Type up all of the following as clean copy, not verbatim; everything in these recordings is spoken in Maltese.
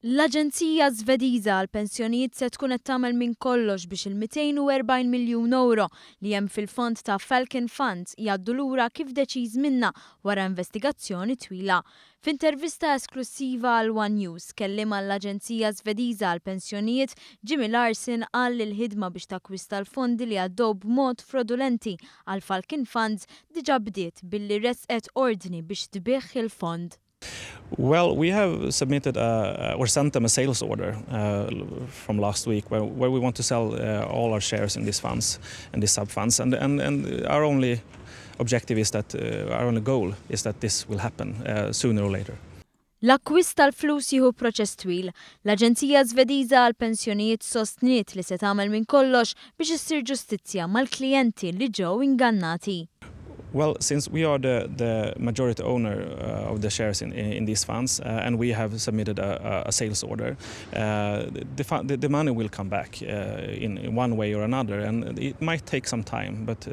L-Aġenzija Żvediża għall-Pensjonijiet se tkun qed tagħmel minn kollox biex il-240 miljun ewro li hemm fil-fond ta' Falcon Funds jgħaddu lura kif deċiż minnha wara investigazzjoni twila. F'intervista esklussiva għal one News, kelliem għall-Aġenzija Żvediża għall-Pensjonijiet, Jimmy Larsson qal li l-ħidma biex takkwista l-fondi li għaddew b'mod frodulenti għal Falcon Funds diġà bdiet billi ressqet ordni biex tbigħ il-fond. Well, we have submitted a, or sent them a sales order from last week where we want to sell all our shares in these funds and these sub-funds and, and, and our only objective is that, our only goal is that this will happen sooner or later. L-akkwist tal-flus jieħu proċess twil. L-Aġenzija Żvediża għall-Pensjonijiet sostniet li se tagħmel minn kollox biex issir ġustizzja mal-klijenti li ġew ingannati. Well, since we are the majority owner of the shares in these funds and we have submitted a sales order, the money will come back in one way or another and it might take some time, but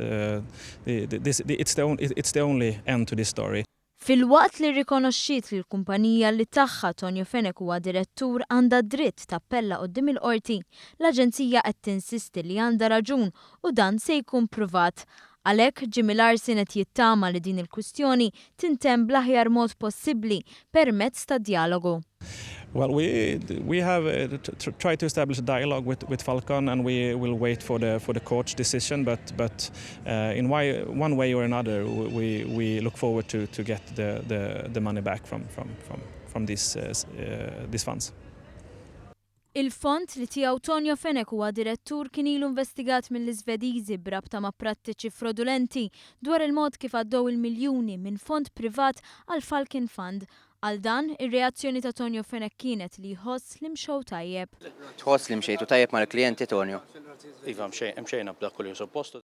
it's the only end to this story. Filwaqt li rrikonoxxiet li l-kumpanija li tagħha Tonio Fenech huwa direttur għandha dritt tappella quddiem il-qorti, l-aġenzija qed tinsisti li għandha raġun u dan se jkun pruvat. Għalhekk Jimmy Larsson qed jittama li din il-kwistjoni tintemm bl-aħjar mod possibbli permezz ta' djalogu. Well, we have tried to establish a dialogue with Falcon and we will wait for the court's decision, but in one way or another, we look forward to get the money back from these funds. Il-fond li tiegħu Tonio Fenech huwa direttur kien ilu investigat mill-Iżvediżi b'rabta ma' prattiċi frodulenti dwar il-mod kif għaddew il-miljuni minn fond privat għal Falcon Fund. Għal dan, ir-reazzjoni ta' Tonio Fenech kienet li jħoss li mxew tajjeb. Tħoss li mxejtu tajjeb mal-klijenti, Tonio? Iva, mxejna b'dak kollu suppost.